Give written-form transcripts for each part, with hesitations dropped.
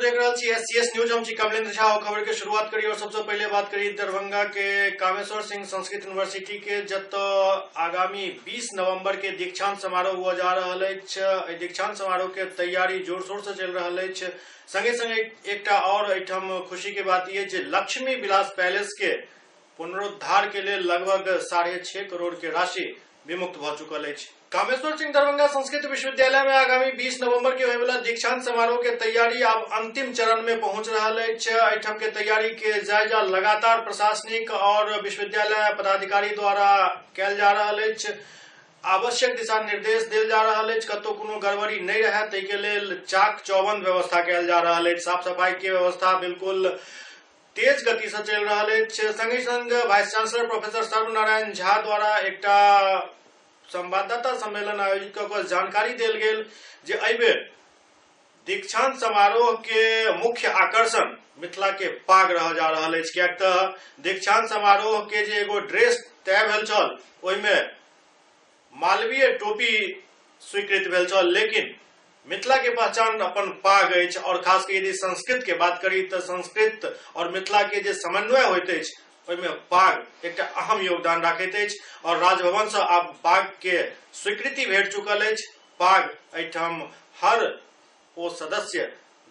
देख रहल छी एससीएस न्यूज। हम छी कमलेंद्र झा। खबर के शुरुआत करी और सबसे पहले बात करी दरभंगा के कामेश्वर सिंह संस्कृत यूनिवर्सिटी के, जतऽ आगामी 20 नवंबर के दीक्षांत समारोह हुआ जा रहल अछि। एहि दीक्षांत समारोह के तैयारी जोर शोर से चलि रहल अछि। संगे संगे एकटा और एहिठाम खुशी के बात यह जे लक्ष्मी विलास पैलेस के पुनरुद्धार के लेल लगभग 6.5 करोड़ के राशि विमुक्त भ चुकल अछि। कामेश्वर सिंह दरभंगा संस्कृत विश्वविद्यालय में आगामी 20 नवंबर के होयवला दीक्षांत समारोह के तैयारी अब अंतिम चरण में पहुंच रहल अछि। एहिठाम के तैयारी के जायजा लगातार प्रशासनिक और विश्वविद्यालय पदाधिकारी द्वारा कैल जा रहल अछि। आवश्यक दिशा निर्देश देल जा रहल अछि। कतौ कोनो गड़बड़ी नहीं रहे ताहि के लेल चाक चौबंद व्यवस्था कैल जा रहल अछि। साफ सफाई के व्यवस्था बिल्कुल तेज गति से चलि रहल अछि। संगे संग vice chancellor professor Sarvanarayan Jha द्वारा एकटा संवाददाता सम्मेलन आयोजित कऽ कऽ जानकारी देल गेल जे एहि दीक्षांत समारोह के मुख्य आकर्षण मिथिला के पाग रह जा रहल अछि। किएक तऽ दीक्षांत समारोह के जे एगो ड्रेस तय भेल छल ओहिमे मालवीय टोपी स्वीकृत भेल छल, लेकिन मिथिला के पहचान अपन पाग अछि। और खास के यदि संस्कृत के बात करी तो संस्कृत और मिथिला के जे समन्वय होइत अछि ओहिमे पाग एकटा अहम योगदान राखैत अछि। और राजभवन से आब पाग के स्वीकृति भेट चुकल अछि। पाग एहिठाम हर ओ सदस्य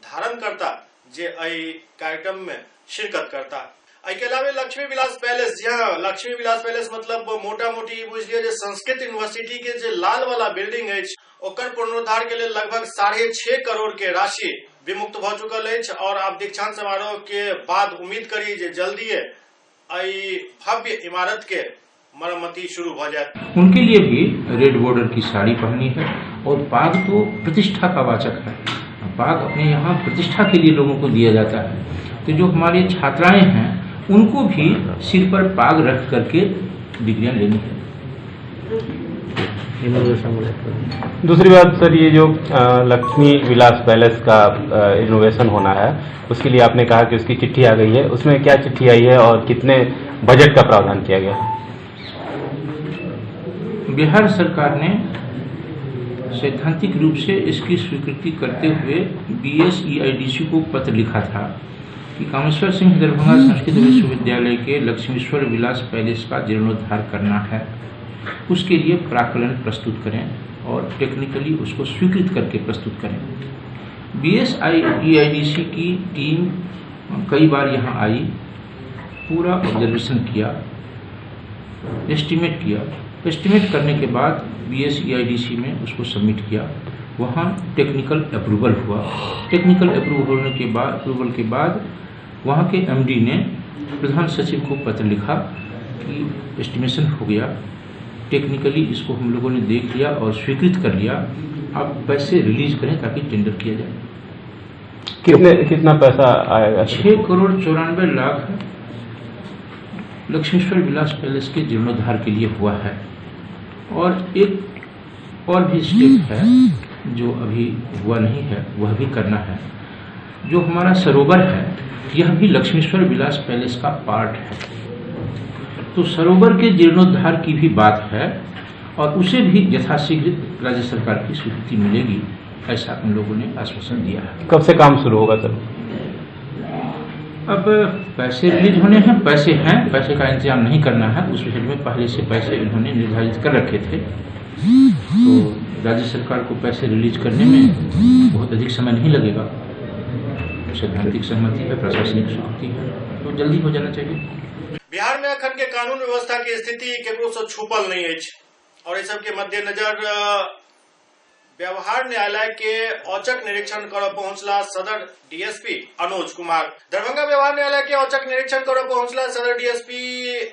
धारण करता जे एहि कार्यक्रम में शिरकत करता। एहि के अलावे लक्ष्मी विलास पैलेस, जी हाँ लक्ष्मी विलास पैलेस मतलब मोटा मोटी बुझि लिअ जे संस्कृत यूनिवर्सिटी के जे लाल वाला बिल्डिंग अछि ओकर पुनरुद्धार के लेल लगभग 6.5 करोड़ के राशि विमुक्त भ चुकल अछि। और आब दीक्षांत समारोह के बाद उम्मीद करी जे जल्दिए एहि भव्य इमारत के मरम्मती शुरू भ जायत। उनके लिए भी रेड बॉर्डर की साड़ी पहनी है और पाग तो प्रतिष्ठा का वाचक है। पाग अपने यहाँ प्रतिष्ठा के लिए लोगों को दिया जाता है। तो जो हमारे छात्राएं हैं उनको भी सिर पर पाग रख करके डिग्रियां लेनी है। दूसरी बात सर, ये जो लक्ष्मी विलास पैलेस का इनोवेशन होना है उसके लिए आपने कहा कि उसकी चिट्ठी आ गई है, उसमें क्या चिट्ठी आई है और कितने बजट का प्रावधान किया गया? बिहार सरकार ने सैद्धांतिक रूप से इसकी स्वीकृति करते हुए BSEIDC को पत्र लिखा था कि कामेश्वर सिंह दरभंगा संस्कृत विश्वविद्यालय के लक्ष्मीश्वर विलास पैलेस का जीर्णोद्धार करना है, उसके लिए प्राकलन प्रस्तुत करें और टेक्निकली उसको स्वीकृत करके प्रस्तुत करें। BSEIDC की टीम कई बार यहाँ आई, पूरा ऑब्जर्वेशन किया, एस्टिमेट किया। एस्टिमेट करने के बाद BSEIDC में उसको सबमिट किया, वहाँ टेक्निकल अप्रूवल हुआ। टेक्निकल अप्रूवल होने के बाद अप्रूवल के बाद वहाँ के MD ने प्रधान सचिव को पत्र लिखा कि एस्टिमेशन हो गया, टेक्निकली इसको हम लोगों ने देख लिया और स्वीकृत कर लिया, आप पैसे रिलीज करें ताकि टेंडर किया जाए। कितना पैसा आएगा? 6,94 करोड़ लक्ष्मीश्वर विलास पैलेस के जीर्णोद्धार के लिए हुआ है। और एक और भी स्टेप है जो अभी हुआ नहीं है, वह भी करना है। जो हमारा सरोवर है यह भी लक्ष्मीश्वर विलास पैलेस का पार्ट है, तो सरोवर के जीर्णोद्धार की भी बात है और उसे भी यथाशीघ्र राज्य सरकार की स्वीकृति मिलेगी, ऐसा उन लोगों ने आश्वासन दिया है। कब से काम शुरू होगा सर? अब पैसे रिलीज होने हैं, पैसे हैं, पैसे का इंतजाम नहीं करना है। उस बजट में पहले से पैसे इन्होंने निर्धारित कर रखे थे, तो राज्य सरकार को पैसे रिलीज करने में बहुत अधिक समय नहीं लगेगा। सैद्धांतिक सहमति है, प्रशासनिक स्वीकृति है, तो जल्दी हो जाना चाहिए। बिहार में अखन के कानून व्यवस्था के स्थिति केकरो से छुपल नहीं अछि और एहि सबके मद्देनजर व्यवहार न्यायालय के औचक निरीक्षण कर पहुंचला सदर डीएसपी अनुज कुमार। दरभंगा व्यवहार न्यायालय के औचक निरीक्षण कर पहुंचला सदर डीएसपी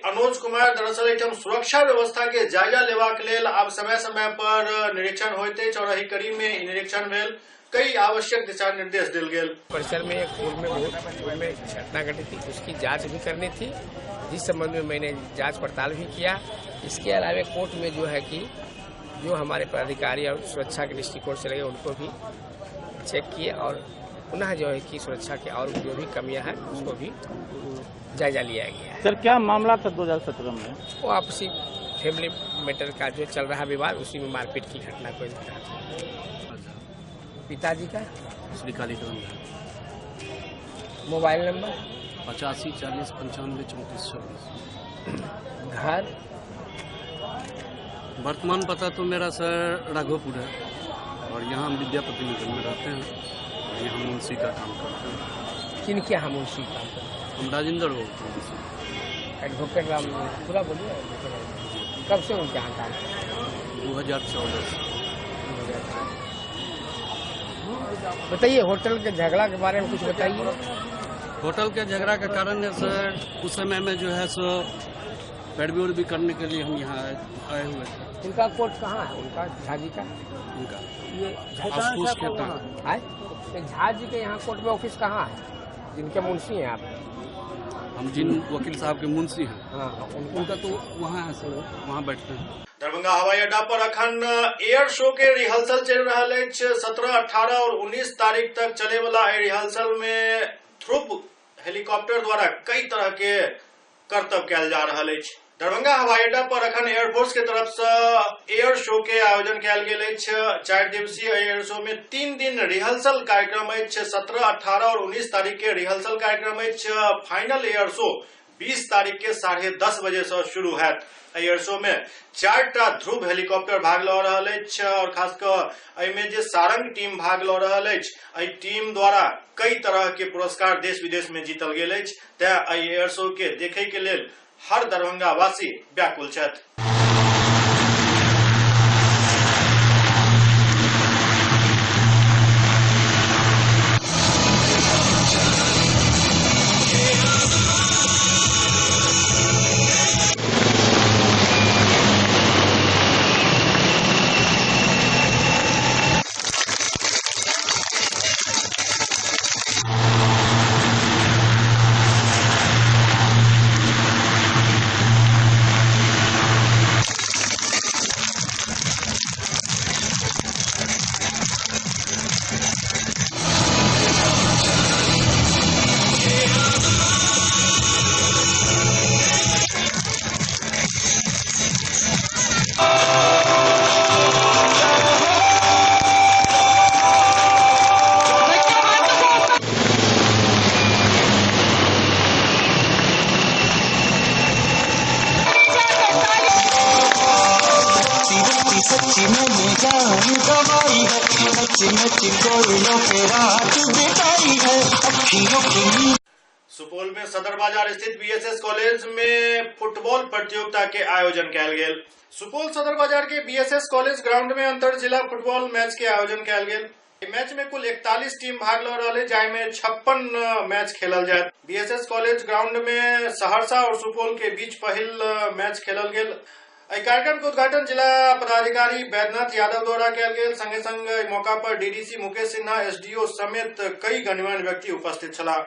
अनुज कुमार। दरअसल एहिठाम सुरक्षा व्यवस्था के जायजा लेबाक लेल आब समय समय पर निरीक्षण होइत अछि और एहि कड़ी में ई निरीक्षण भेल, कई आवश्यक दिशा निर्देश दिल गेल। परिसर में एक पूर्व में बहुत पूर्व में घटना घटी थी, उसकी जांच भी करनी थी, जिस संबंध में मैंने जांच पड़ताल भी किया। इसके अलावा कोर्ट में जो है कि जो हमारे पदाधिकारी और सुरक्षा के दृष्टिकोण से लगे उनको भी चेक किए और पुनः जो है कि सुरक्षा के और जो भी कमियां हैं उसको भी जायजा लिया गया। सर क्या मामला था 2017 में? वो आपसी फैमिली मैटर का जो चल रहा विवाद, उसी में मारपीट की घटना को। पिताजी का श्री कालीचरण झा। Mobile number 85 40 95 34 26। घर वर्तमान पता तो मेरा सर राघोपुर है और यहाँ हम विद्यापति नगर में रहते हैं और यहाँ मुंशी का काम करते हैं। किन के यहाँ मुंशी काम करते हैं? हम राजेंद्र बाबू मुंशी, एडवोकेट राम, पूरा बोलिए। कब से उनके यहाँ काम करते हैं? 2014 से। बताइए होटल के झगड़ा के बारे में कुछ बताइए। होटल के झगड़ा का कारण है सर, उस समय में जो है सो पैरवी उरवी करने के लिए हम यहाँ आए हुए थे। उनका कोर्ट कहाँ है? उनका झा जी का, उनका ये झा जी के यहाँ कोर्ट में ऑफिस कहाँ है जिनके मुंशी हैं आप? हम जिन वकील साहब के मुंशी हैं, हाँ, उनका तो वहाँ है सर, वहाँ बैठते हैं। दरभंगा हवाई अड्डा पर अखन एयर शो के रिहर्सल चल रहा है। 17, 18 और 19 तारीख तक चले वाला रिहर्सल में ध्रुव हेलीकॉप्टर द्वारा कई तरह के करतब कयल जा रहा है। दरभंगा हवाई अड्डा पर अखन एयरफोर्स के तरफ से एयर शो के आयोजन कयल गेल अछि। 4 दिवसीय एयर शो में 3 दिन रिहर्सल कार्यक्रम अछि। 17, 18 और 19 तारीख के रिहर्सल कार्यक्रम अछि। फाइनल एयर शो 20 तारीख के 10:30 बजे से शुरू है। एयर शो में 4टा ध्रुव हेलीकॉप्टर भाग ल रहल अछि और खासकर एहिमे जे सारंग टीम भाग ल रहल अछि, एहि टीम द्वारा कई तरह के पुरस्कार देश विदेश में जीतल गेल अछि। तें एहि एयर शो के देखे के लेल हर दरभंगा वासी व्याकुल छथि। सुपौल में सदर बाजार स्थित बीएसएस कॉलेज में फुटबॉल प्रतियोगिता के आयोजन कयल गेल। सुपौल सदर बाजार के बीएसएस कॉलेज ग्राउंड में अंतर जिला फुटबॉल मैच के आयोजन कयल गेल। मैच में कुल 41 टीम भाग ल रहल है, जाहि में 56 मैच खेलल जायत। बीएसएस कॉलेज ग्राउंड में सहरसा और सुपौल के बीच पहिल मैच खेलल गेल। एहि कार्यक्रम के उद्घाटन जिला पदाधिकारी बैद्यनाथ यादव द्वारा कयल गेल। संगे संग एहि मौका पर डीडीसी मुकेश सिन्हा, एसडीओ समेत कई गणमान्य व्यक्ति उपस्थित छलाह।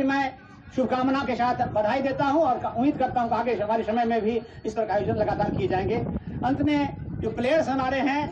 मैं शुभकामना के साथ बधाई देता हूं और उम्मीद करता हूं कि आगे हमारे समय में भी इस तरह का आयोजन लगातार किए जाएंगे। अंत में जो प्लेयर्स हमारे हैं,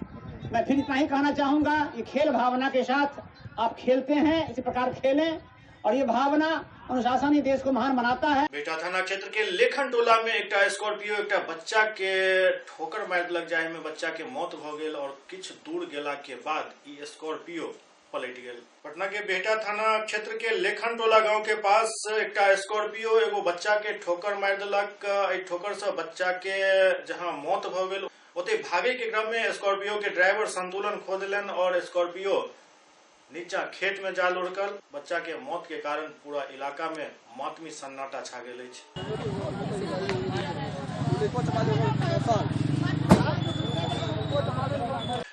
मैं फिर इतना ही कहना चाहूंगा, ये खेल भावना के साथ आप खेलते हैं, इसी प्रकार खेलें और ये भावना अनुशासन ही देश को महान बनाता है। बेटा थाना क्षेत्र के लेखन टोला में एकटा स्कॉर्पियो एकटा बच्चा के ठोकर मारि देलक, जाहि में बच्चा के मौत भ गेल और किछु दूर गेला के बाद ई स्कॉर्पियो पलटि गेल। पटना के बेहटा थाना क्षेत्र के लेखन टोला गांव के पास एकटा स्कॉर्पियो एगो बच्चा के ठोकर मारि देलक। एहि ठोकर से बच्चा के जहां मौत भ गेल, ओते भागे के क्रम में स्कॉर्पियो के ड्राइवर संतुलन खो देलनि और स्कॉर्पियो नीचा खेत में जा लुढ़कल। बच्चा के मौत के कारण पूरा इलाका में मातमी सन्नाटा छा गेल अछि।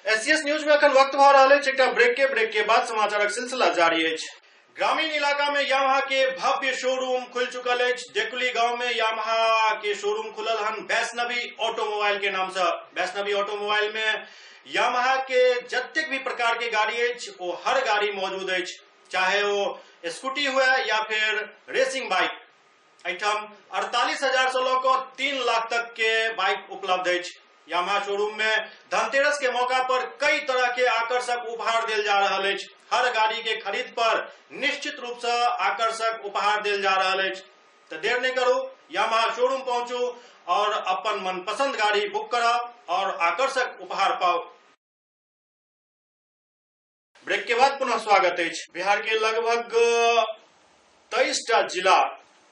एससीएस न्यूज में अखन वक्त भ रहल अछि एकटा ब्रेक के बाद समाचारक सिलसिला जारी अछि। ग्रामीण इलाका में यामाहा के भव्य शोरूम खुल चुकल अछि। देकुली गांव में यामाहा के शोरूम खुलल हन वैष्णवी ऑटोमोबाइल के नाम से। वैष्णवी ऑटोमोबाइल में यामाहा के जतेक भी प्रकार के गाड़ी अछि वो हर गाड़ी मौजूद अछि, चाहे वो स्कूटी हुए या फिर रेसिंग बाइक। एहिठाम 48,000 से लऽ कऽ 3 लाख तक के बाइक उपलब्ध अछि। यामाहा शोरूम में धनतेरस के मौका पर कई तरह के आकर्षक उपहार देल जा रहल अछि। हर गाड़ी के खरीद पर निश्चित रूप से आकर्षक उपहार देल जा रहल अछि। तो देर नहीं करू, यामाहा शोरूम पहुंचू और अपन मनपसंद गाड़ी बुक कराओ और आकर्षक उपहार पाओ। ब्रेक के बाद पुनः स्वागत अछि। बिहार के लगभग 23टा जिला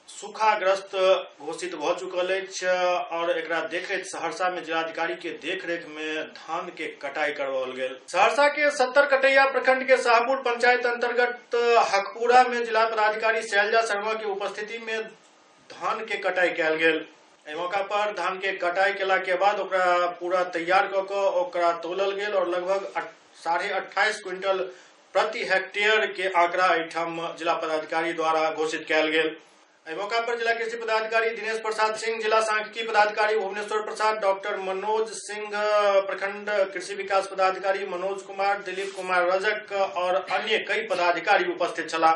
सूखाग्रस्त घोषित भ चुकल अछि और एकरा देखैत सहरसा में जिलाधिकारी के देखरेख में धान के कटाई करवाओल गेल। सहरसा के 70 कटैया प्रखंड के शाहपुर पंचायत अंतर्गत हकपुरा में जिला पदाधिकारी शैलजा शर्मा के उपस्थिति में धान के कटाई कयल गेल। एहि मौका पर धान के कटाई केला के बाद ओकरा पूरा तैयार क के ओकरा तोलल गेल और लगभग 28.5 क्विंटल प्रति हेक्टेयर के आंकड़ा एहिठाम जिला पदाधिकारी द्वारा घोषित कयल गेल। एहि मौका पर जिला कृषि पदाधिकारी दिनेश प्रसाद सिंह, जिला सांख्यिकी पदाधिकारी भुवनेश्वर प्रसाद, डॉक्टर मनोज सिंह, प्रखंड कृषि विकास पदाधिकारी मनोज कुमार, दिलीप कुमार रजक और अन्य कई पदाधिकारी उपस्थित छलाह।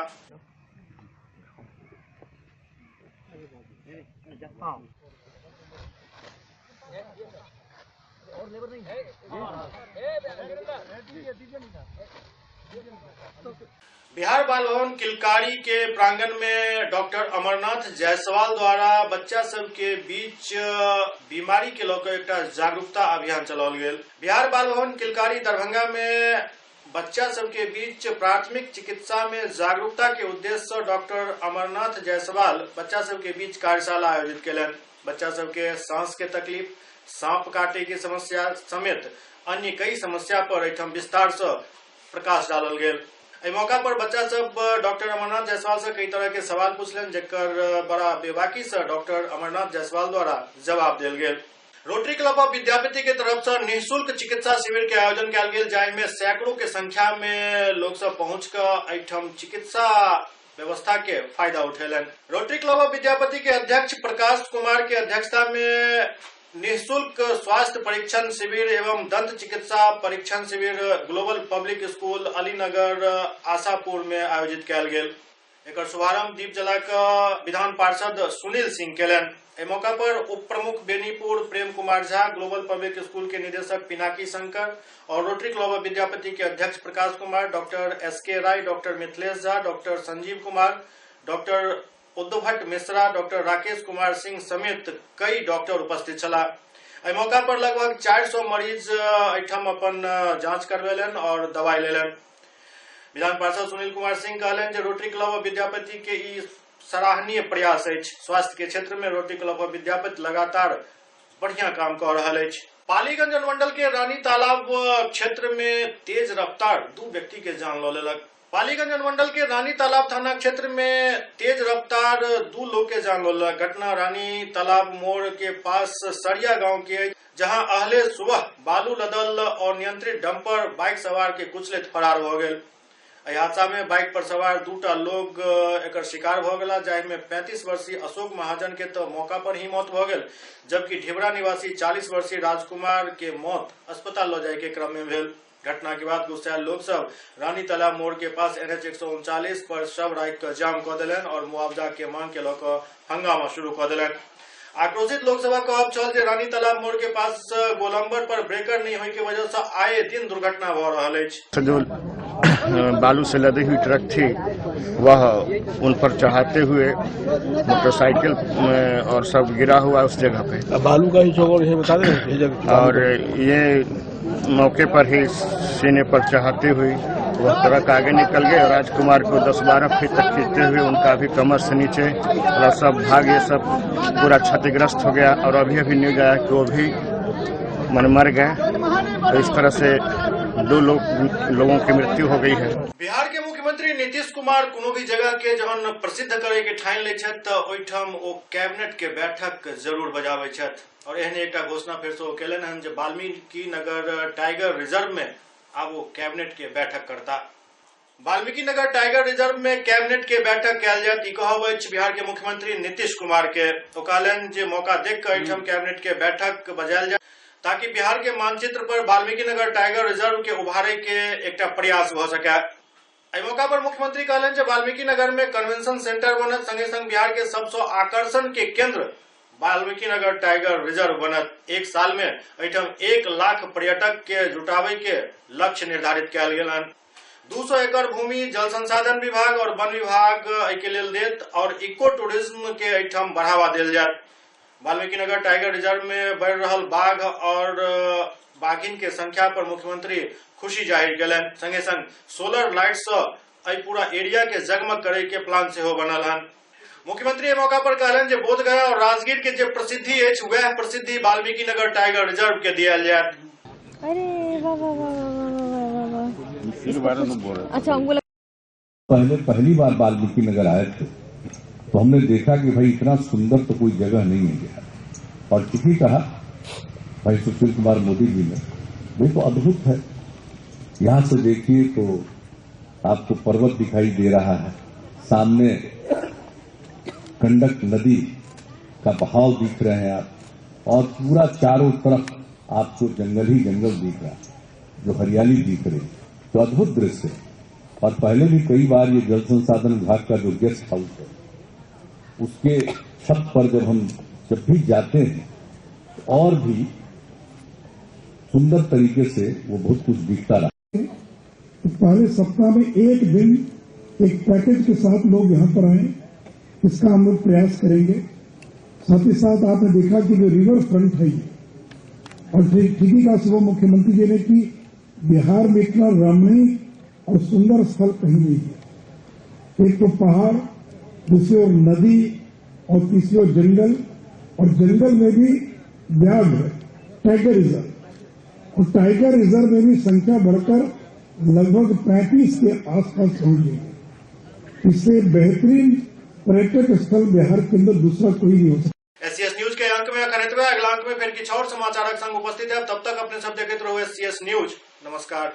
बिहार बाल भवन किलकारी के प्रांगण में डॉक्टर अमरनाथ जायसवाल द्वारा बच्चा सब के बीच बीमारी के लऽ कऽ एकटा जागरूकता अभियान चलाओल गेल। बिहार बाल भवन किलकारी दरभंगा में बच्चा सब के बीच प्राथमिक चिकित्सा में जागरूकता के उद्देश्य से डॉक्टर अमरनाथ जायसवाल बच्चा सब के बीच कार्यशाला आयोजित केलनि। बच्चा सब के सांस के तकलीफ, सांप काटे के समस्या समेत अन्य कई समस्या पर एहिठाम विस्तार से प्रकाश डालल गेल। एहि मौका पर बच्चा सब डॉक्टर अमरनाथ जायसवाल से कई तरह के सवाल पूछलनि, जकर बड़ा बेबाकी से डॉक्टर अमरनाथ जायसवाल द्वारा जवाब देल गेल। रोटरी क्लब ऑफ विद्यापति के तरफ से निःशुल्क चिकित्सा शिविर के आयोजन कयल गेल, जाहि में सैकड़ों के संख्या में लोग सब पहुंच के एहिठाम चिकित्सा व्यवस्था के फायदा उठेलनि। रोटरी क्लब ऑफ विद्यापति के अध्यक्ष प्रकाश कुमार के अध्यक्षता में निःशुल्क स्वास्थ्य परीक्षण शिविर एवं दंत चिकित्सा परीक्षण शिविर global public school Alinagar Ashapur में आयोजित कयल गेल। एकर शुभारंभ दीप जला कऽ विधान पार्षद सुनील सिंह केलनि। एहि मौका पर उप प्रमुख Benipur Prem Kumar Jha, global public school के निदेशक पिनाकी शंकर और रोटरी क्लब ऑफ विद्यापति के अध्यक्ष Prakash Kumar, doctor S K Rai, doctor Mithilesh Jha, doctor Sanjeev Kumar, doctor Uddhav Mishra, doctor Rakesh Kumar Singh समेत कई डॉक्टर उपस्थित छलाह। एहि मौका पर लगभग 400 मरीज एहिठाम अपन जांच करवेलनि और दवाई लेलनि। विधान पार्षद सुनील कुमार सिंह कहलनि जे रोटरी क्लब ऑफ विद्यापति के ई सराहनीय प्रयास अछि। स्वास्थ्य के क्षेत्र में रोटरी क्लब ऑफ विद्यापति लगातार बढ़िया काम कऽ रहल अछि। पालीगंज अनुमंडल के रानी तालाब क्षेत्र में तेज रफ्तार 2 व्यक्ति के जान लऽ लेलक। पालीगंज अनुमंडल के रानी तालाब थाना क्षेत्र में तेज रफ्तार 2 लोग के जान लऽ। घटना रानी तालाब मोड़ के पास सरिया गांव के, जहां अहले सुबह बालू लदल और नियंत्रित डंपर बाइक सवार के कुचलैत फरार भ गेल। एहि हादसा में बाइक पर सवार 2टा लोग एकर शिकार भ गेला, जाहि में 35 वर्षीय अशोक महाजन के तो मौका पर ही मौत भ गेल, जबकि ढिबरा निवासी 40 वर्षीय राजकुमार के मौत अस्पताल ल जाय के क्रम में भेल। घटना के बाद गुस्सायल लोग सब रानी तालाब मोड़ के पास NH 139 पर शव राखि कऽ जाम कऽ देलनि और मुआवजा के मांग के लऽ कऽ हंगामा शुरू कऽ देलनि। आक्रोशित लोकसभा कहब छल जे रानी तालाब मोड़ के पास गोलंबर पर ब्रेकर नहीं होने के वजह से आए दिन दुर्घटना भ रहल अछि। जो बालू से लदी हुई ट्रक थी वह उन पर चढ़ाते हुए मोटरसाइकिल और सब गिरा हुआ उस जगह पे। बालू का ही बता दें। और ये मौके पर ही सीने पर चढ़ाते हुए वह ट्रक आगे निकल गए और राजकुमार को 10-12 फीट तक खींचते हुए उनका भी कमर से नीचे और सब भाग ये सब पूरा क्षतिग्रस्त हो गया। और अभी अभी न्यूज आया कि वो भी मन मर गए। तो इस तरह से 2 लोगों की मृत्यु हो गई है। बिहार के मुख्यमंत्री नीतीश कुमार कोनो भी जगह के जहन प्रसिद्ध करे के ठानि लै छथि तऽ ओहिठाम ओ कैबिनेट के बैठक जरूर बजाबै छथि। और एहने एकटा घोषणा फेर से ओ केलनि हन जे वाल्मीकि नगर टाइगर रिजर्व में आब ओ कैबिनेट के बैठक करता। वाल्मीकि नगर टाइगर रिजर्व में कैबिनेट के बैठक कयल जायत, ई कहब अछि बिहार के मुख्यमंत्री नीतीश कुमार के। ओ कहलनि जे मौका देख कऽ एहिठाम कैबिनेट के बैठक बजायल जाय ताकि बिहार के मानचित्र पर वाल्मीकि नगर टाइगर रिजर्व के उभारे के एकटा प्रयास भ सके। एहि मौका पर मुख्यमंत्री कहलनि जे वाल्मीकि नगर में कन्वेंशन सेंटर बनत, संगे संग बिहार के सबसँ आकर्षण के केंद्र वाल्मीकि नगर टाइगर रिजर्व बनत। 1 साल में एहिठाम 1 लाख पर्यटक के जुटावे के लक्ष्य निर्धारित कयल गेल हन। 200 एकड़ भूमि जल संसाधन विभाग और वन विभाग एहि के लेल देत और इको टूरिज्म के एहिठाम बढ़ावा देल जायत। वाल्मीकि नगर टाइगर रिजर्व में बढ़ रहल बाघ और बाघिन के संख्या पर मुख्यमंत्री खुशी जाहिर केलनि। संगे संग सोलर लाइट सँ एहि पूरा एरिया के जगमग करे के प्लान सेहो बनल हन। मुख्यमंत्री एहि मौका पर कहलनि जे बोधगया और राजगीर के जे प्रसिद्धि अछि वएह प्रसिद्धि वाल्मीकि नगर टाइगर रिजर्व के दियल जायत। अरे वाह वाह वाह वाह वाह वाह वाह। अच्छा, उंगल पहले पहली बार वाल्मीकि नगर आए थे तो हमने देखा कि भाई इतना सुंदर तो कोई जगह नहीं है बिहार। और ठीक ही कहा भाई सुशील कुमार मोदी जी ने, ये तो अद्भुत है। यहाँ से देखिए तो आपको पर्वत दिखाई दे रहा है, सामने गंडक नदी का बहाव दिख रहे हैं आप, और पूरा चारों तरफ आपको जंगल ही जंगल दिख रहा है, जो हरियाली दिख रही है, तो अद्भुत दृश्य है। और पहले भी कई बार ये जल संसाधन विभाग का जो गेस्ट हाउस है उसके छत पर जब हम जब भी जाते हैं और भी सुंदर तरीके से वो बहुत कुछ दिखता रहा। तो पहले सप्ताह में एक दिन एक पैकेज के साथ लोग यहाँ पर आए, इसका हम लोग प्रयास करेंगे। साथ ही साथ आपने देखा कि जो रिवर फ्रंट है, और ठीक ही कहा सुबह मुख्यमंत्री जी ने कि बिहार में इतना रमणीय और सुंदर स्थल कहीं नहीं है। एक तो पहाड़, दूसरी ओर नदी और तीसरी ओर जंगल, और जंगल में भी व्याघ्र टाइगर रिजर्व, और टाइगर रिजर्व में भी संख्या बढ़कर लगभग 35 के आसपास पहुंच गई। इससे बेहतरीन पर्यटक स्थल बिहार के अंदर दूसरा कोई नहीं हो सकता। एससीएस न्यूज के अंक में अखन एतबे। अगला अंक में फिर किछु और समाचारक संग उपस्थित है। तब तक अपने सब देखते रहो एससीएस न्यूज। नमस्कार।